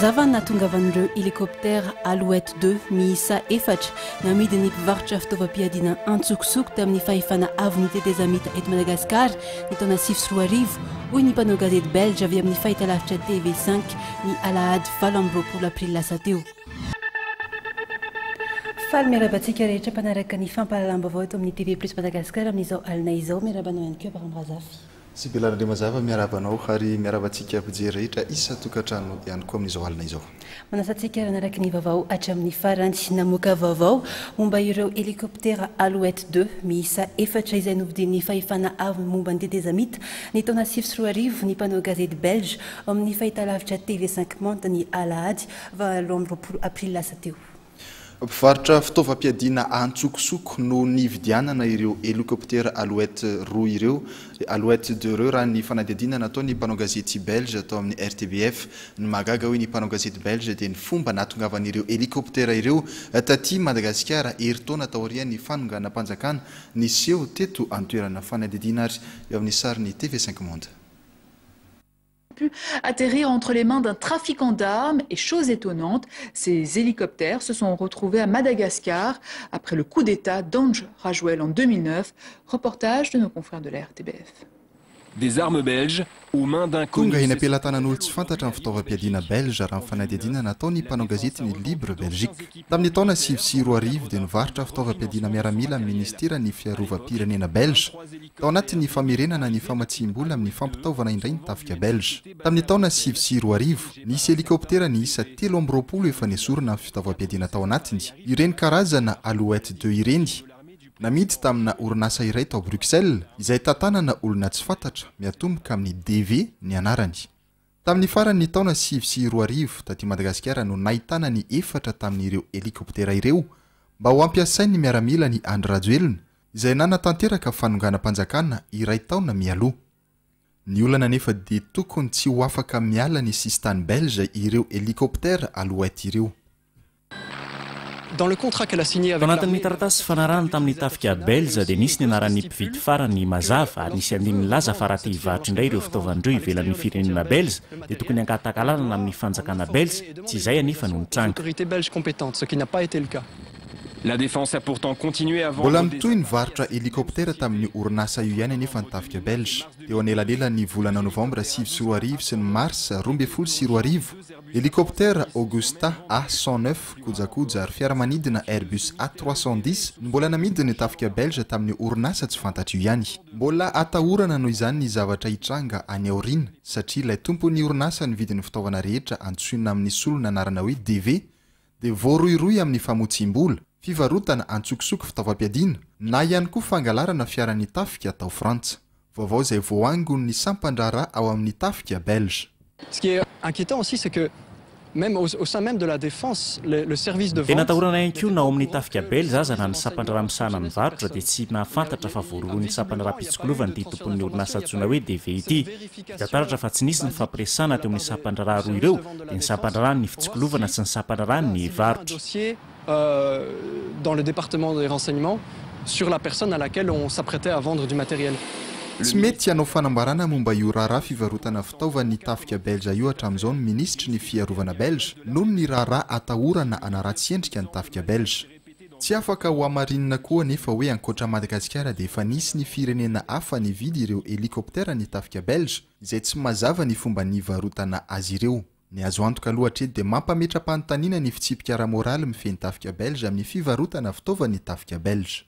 Mazava ny nahatongavan'ireo hélicoptère Alouette 2 miisa efatra namidin'ny mpivarotra fitaovam-piadiana antsokosoko tamin'ny fahefana avon'ny tetezamita eto Madagasikara ny taona 2009, hoy ny mpanao gazety belge avy amin'ny fahitalavitra TV5 ny alahady 28 aprily lasa teo. Faly miarahaba antsika rehetra mpanaraka ny fampahalalam-baovao eto amin'ny TV Plus Madagascar amin'izao alina izao. Miarahaba anao ihany koa Abraham Razafy. Sibella Randriamazava miarahaba anao ary miarahaba antsika mpijery rehetra isan-tokantrano ihany koa amin'izao alina izao. Manasa antsika hanaraka ny vaovao hatramin'ny farany. Namoaka vaovao momba ireo helikoptera Alouette 2 miisa efatra izay novidian'ny fahefana avo momba ny tetezamita ny taona 2009 ny mpanao gazety belge ao amin'ny fahitalavitra TV 5 Monde ny alahady 28 aprily lasa teo. Mpivarotra fitaovam-piadiana antsokosoko no nividianana ireo helikoptera Alouette roa ireo, Alouette 2 ireo, raha ny fanadihadiana nataon'ny mpanao gazety belge tao amin'ny RTBF. Ny mahagaga hoy ny mpanao gazety belge dia ny fomba nahatongavan'ireo helikoptera ireo taty Madagasikara herintaona taorian'ny fanonganam-panjakana niseho teto an-toerana. Fanadihadiana ary eo amin'ny sarin'ny TV 5 Monde. Pu atterrir entre les mains d'un trafiquant d'armes et chose étonnante, ces hélicoptères se sont retrouvés à Madagascar après le coup d'état d'Ange Rajoel en 2009. Reportage de nos confrères de la RTBF. Des armes belges aux mains Tonga d'inconnus. eny am-pelatanan'olo tsy fantatra ny fitaovam-piadiana belge raha ny fanadihadiana nataon'ny mpanao gazety ny Libre Belgique. Tamin'ny taona 2009 dia nivarotra fitaovam-piadiana miaramila ny ministeran'ny fiarovam-pirenena belge tao anatin'ny famerenana ny famatsiam-bola amin'ny fampitaovana indray ny tafika belge. Tamin'ny taona 2009, nisy helikoptera niisa 23 efa nesorina ny fitaovam-piadiana tao anatiny, ireny karazana Alouette 2 ireny, namidy tamina orinasa iray tao Bruxelles izay tantanana olona tsy fantatra miatomboka amin'ny DV ny anarany. Tamin'ny faran'ny taona 2009 taty Madagasikara no nahitana ny efatra tamin'ireo helikoptera ireo mba ho ampiasain'ny miaramila ny Andry Rajoelina izay nanatanteraka fanonganam-panjakana iray taona mialoha. Ny olana nefa dia tokony tsy ho afaka miala ny sisintany belge ireo hélicoptère Alouette ireo. Dans le contrat qu'elle a signé Tao avec anatin'ny l'armée, taratasy fanarahana tamin'ny tafika belge dia nisy ny anaran'ny mpividy farany mazava ary nisy andininy nilaza fa raha te hivarotra indray ireo fitaovana ireo ivelan'ny firenena belge dia tokony hangataka alalana amin'ny fanjakana belge. Tsy izay anefa no nitranga. Autorités belges compétentes, ce qui n'a pas été le cas. La défense a pourtant continué à Mbola vendre des mitohy ny varotra hélicoptère tamin'ny orinasa io ihany anefa ny tafika belge. Teo anelanelan'ny volana novambra 2009 sy ny mars 2012, hélicoptère Augusta A109 kojakoja ary fiaramanidina Airbus A310 no mbola namidy ny tafika belge tamin'ny orinasa tsy fantatra io ihany. Mbola atahorana noho izany ny zavatra hitranga any aoriana satria ilay tompon'ny orinasa nividy ny fitaovana rehetra antsoina amin'ny solona anarana hoe DV dia voarohirohy amin'ny famotsiam-bola, fivarotana antsokosoko fitaovam-piadiana na ihany koa fangalarana fiaran'ny tafika tao Frantsa. Vaovao izay voaangon'ny sampan-draharaha ao amin'ny tafika belge. Ce qui est inquiétant aussi, c'est que même au sein même de la défense, le service de Tena vente atahorana ihany koa na ao amin'ny tafika belge aza na ny sampan-draharaha misahana ny varotra dia tsy nahafantatra fa voarohirohin'ny sampan-draharaha-pitsikolovana ity tompon'ny orinasa antsoina hoe DV ity. Hita taratra fa tsy nisy ny fampiresahana teo amin'ny sampan-draharaha roa ireo, dia ny sampan-draharahan'ny fitsikolovana sy ny sampan-draharahan'ny varotra. Dossier dans le département des renseignements sur la personne à laquelle on s'apprêtait à vendre du matériel. Tsy mety hanao fanambarana momba io raharaha fivarotana fitaovan'ny tafika belge io hatramin'izao ny minisitry ny fiarovana belge noho ny raharaha atahorana hanaratsy endrika ny tafika belge. Tsy afaka ho hamarinina koa nefa hoe ankoatra Madagasikara dia efa nisy ny firenena hafa nividy ireo hélicoptère ny tafika belge izay tsy mazava ny fomba nivarotana azy ireo. Ny azo antoka aloha hatreto dia mampametra-panontaniana ny fitsipika ara-moraly mifehy ny tafika belge amin'ny fivarotana fitaovan'ny tafika belge.